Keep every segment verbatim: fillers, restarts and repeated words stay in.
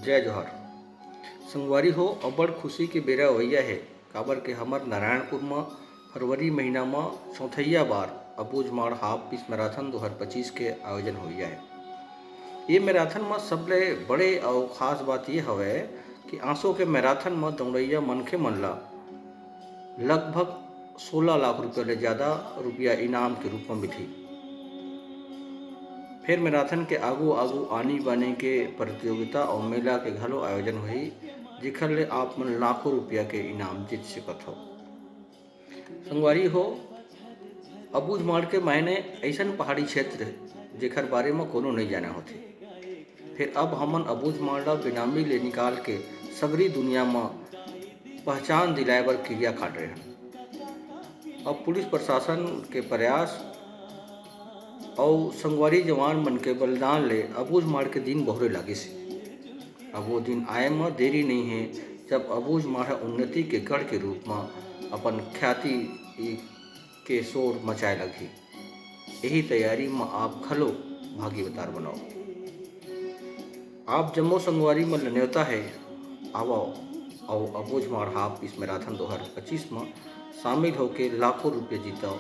जय जोहार। संगवारी हो, अब्बड़ खुशी के बेरा अवइया हे, काबर के हमर नारायणपुर म फरवरी महीना म चौथइया बार अबूझमाड़ हाफ पीस मैराथन दो हज़ार पच्चीस के आयोजन होइया हे। ये मैराथन म सबले बड़े अउ खास बात ये हवय कि आंसू के मैराथन म दौड़इया मनखे मन ला लगभग सोलह लाख रुपया ले ज्यादा रुपया इनाम के रूप म मिलही। फेर मैराथन के आगू-आगू आनी-बानी के प्रतियोगिता अउ मेला के घलो आयोजन होही, जेखर ले आप मन लाखों रुपया के इनाम जीत सकत हव। संगवारी हो, अबूझमाड़ के मायने अइसन पहाड़ी क्षेत्र, जेखर बारे म कोनो नइ जाने होथे। फेर अब हमन अबूझमाड़ ला बेनामी ले निकाल के सगरी दुनिया म पहचान दिलाए बर किरिया काट रहे हन। अब पुलिस प्रशासन के प्रयास अउ संगवारी जवान मन के बलिदान ले अबूझमाड़ के दिन बहुरे लागिस हे। अब वो दिन आए म देरी नइ हे, जब अबूझमाड़ ह उन्नति के गढ़ के रूप म अपन ख्याति के शोर मचाए लगही। यही तैयारी म आप घलो भागीदार बनव। आप जम्मो संगवारी मन ल नेवता हे, आवव अउ अबूझमाड़ हाफ पीस मैराथन दो हज़ार पच्चीस म शामिल होके लाखों रुपये जीतव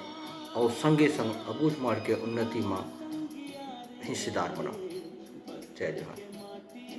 अउ संगे संग अबूझमाड़ के उन्नति म हिस्सेदार बनव। जय जोहार।